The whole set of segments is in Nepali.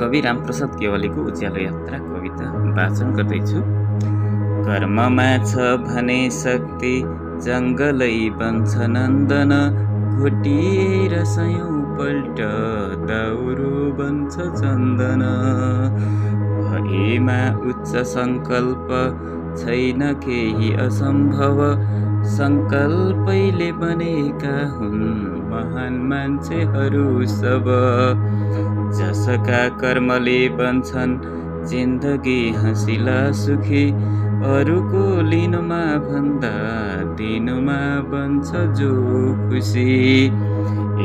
कवि रामप्रसाद केवलीको उज्यालो यात्रा कविता वाचन गर्दैछु। कर्ममा छ भने शक्ति, जङ्गलै बन्छ नन्दन, घोटिएर सयौं पल्ट दाउरो बन्छ चन्दन। भएमा उच्च सङ्कल्प, छैन केही असम्भव, सङ्कल्पैले बनेका हुन् महान मान्छेहरू सब। जसका कर्मले बन्छन् जिन्दगी हँसिला सुखी, अरूको लिनुमा भन्दा दिनुमा बन्छ जो खुसी।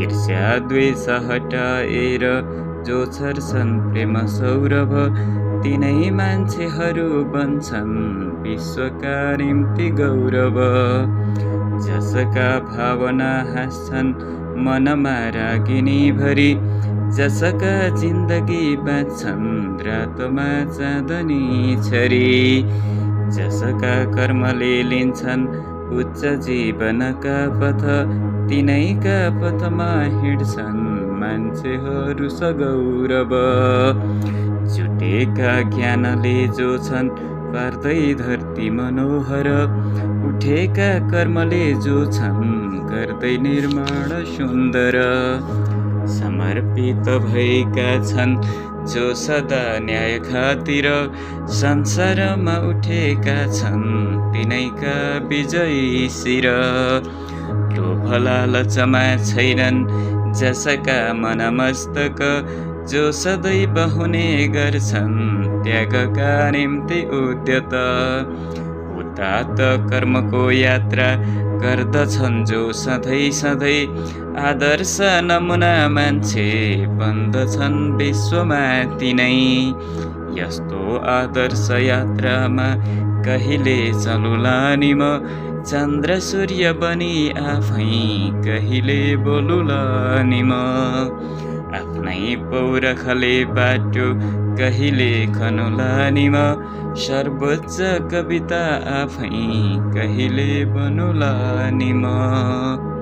ईर्ष्या द्वेष हटाएर जो छर्छन् प्रेम सौरभ, तिनै मान्छेहरू बन्छन् विश्वका निम्ति गौरव। जसका भावना हाँस्छन् मनमा रागिनी भरी, जसका जिन्दगी बाँच्छन् रातमा चाँदनी छरी। जसका कर्मले लिन्छन् उच्च जीवनका पथ, तिनैका पथमा हिँड्छन् मान्छेहरू सगौरव। जुटेका ज्ञानले जो छन् पार्दै धरती मनोहर, उठेका कर्मले जो छन् गर्दै निर्माण सुन्दर। समर्पित भएका छन् जो सदा न्याय खातिर, संसारमा उठेका छन् तिनैका विजयी शिर। लोभ लालचमा छैनन् जसका मन मस्तक, जो सदैव हुने गर्छन् त्यागका निम्ति उद्यत। उदात्त कर्मको यात्रा गर्दछन् जो सधैँ सधैँ, आदर्श नमुना मान्छे बन्दछन् विश्वमा तिनै। यस्तो आदर्श यात्रामा कहिले चलुला नि म, चन्द्र सूर्य बनी आफै कहिले बोलुला नि म। आफ्नै पौरखले बाटो कहिले खनुला नि म, सर्वोच्च कविता आफै कहिले बनुला नि म।